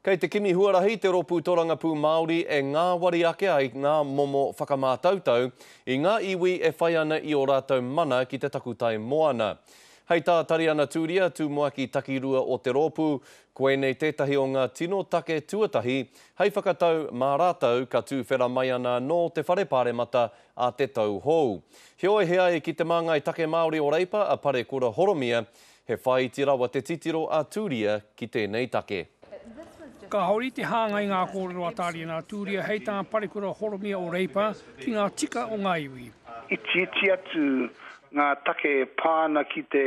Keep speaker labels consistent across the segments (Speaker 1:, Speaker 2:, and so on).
Speaker 1: Kei te kimi huarahi te Rōpū Torangapū Māori e ngāwari ake ai ngā momo whakamātautau i ngā iwi e whai ana i ō rātou mana ki te takutai moana. Hei tā Tariana Turia, Tumuaki Takirua o te rōpū, koinei tētahi o ngā tino take tuatahi hei whakatau mā rātou ka tūwhera mai ana anō te Whare Pāremata a te tau hou. Heoi he ai ki te māngai take Māori o Reipa a Parekura Horomia, He whāiti rawa te titiro a Tūria ki tēnei take.
Speaker 2: Kāore i te hāngai ngā kōrero a Tāriana Tūria hei tā Parekura Horomia o Reipa ki ngā tika o ngā iwi.
Speaker 3: Itiiti atu ngā take e pā ana ki te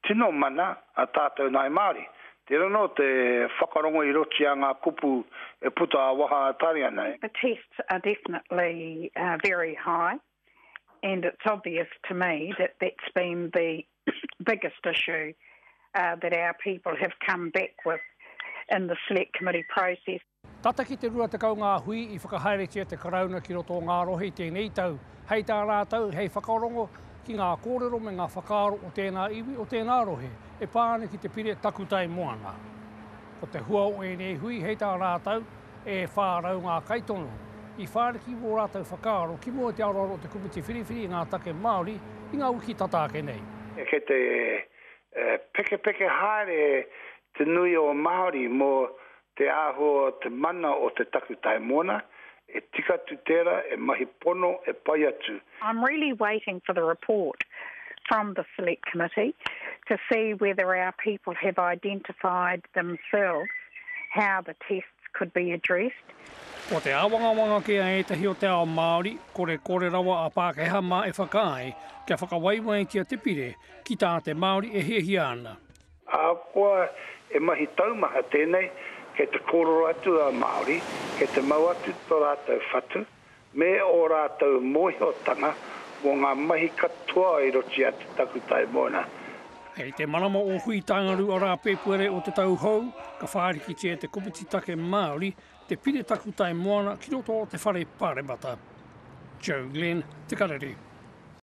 Speaker 3: tino mana a tātou Ngāi Māori. Tērā anō te whakarongo i roti a ngā kupu e puta ā-waha a Tāriana.
Speaker 4: The tests are definitely very high and it's obvious to me that that's been the biggest issue that our people have come back with in the select committee process.
Speaker 2: Tata ki te 20 ngā hui i whakahaeretia te Karauna ki roto o ngā rohe i tēnei tau, hei tā rātou, hei whakarongo ki ngā kōrero me ngā whakaaro o tēnā iwi, o tēnā rohe e pā ana ki te pire takutai moana. Ko te hua o ēnei hui, hei tā rātou, E 400 ngā kaitono i whāriki wō rātou whakaaro ki mua i te aroaro o te Komiti Whiriwhiri i ngā Take Māori i ngā wiki tata ake nei.
Speaker 3: Kei te pekepeke haere te nui o Māori mō te āhua o te mana o te takutai mōna, e tika atu tērā, e mahi pono, e pai atu.
Speaker 4: I'm really waiting for the report from the Select Committee to see whether our people have identified themselves how the tests could be addressed.
Speaker 2: Ko te āwangawanga kē a ētahi o te ao Māori, korekore rawa a Pākehā mā e whakaae kia whakawaiwaitia te pire ki tā te Māori e hiahia ana.
Speaker 3: Ahakoa e mahi taumaha tēnei, kei te kōrero atu a Māori, kei te mau atu tō rātou whatu, me ō rātou mōhiotanga mō ngā mahi katoa i roto i a Te Takutai Moana.
Speaker 2: Hei te marama o Hui-tāngaru arā Pēpuere o te tau hou, ka whārikitia e te Komiti Take Māori te Pire Takutai Moana ki roto o te Whare Pāremata. Joe Glenn, Te Karere.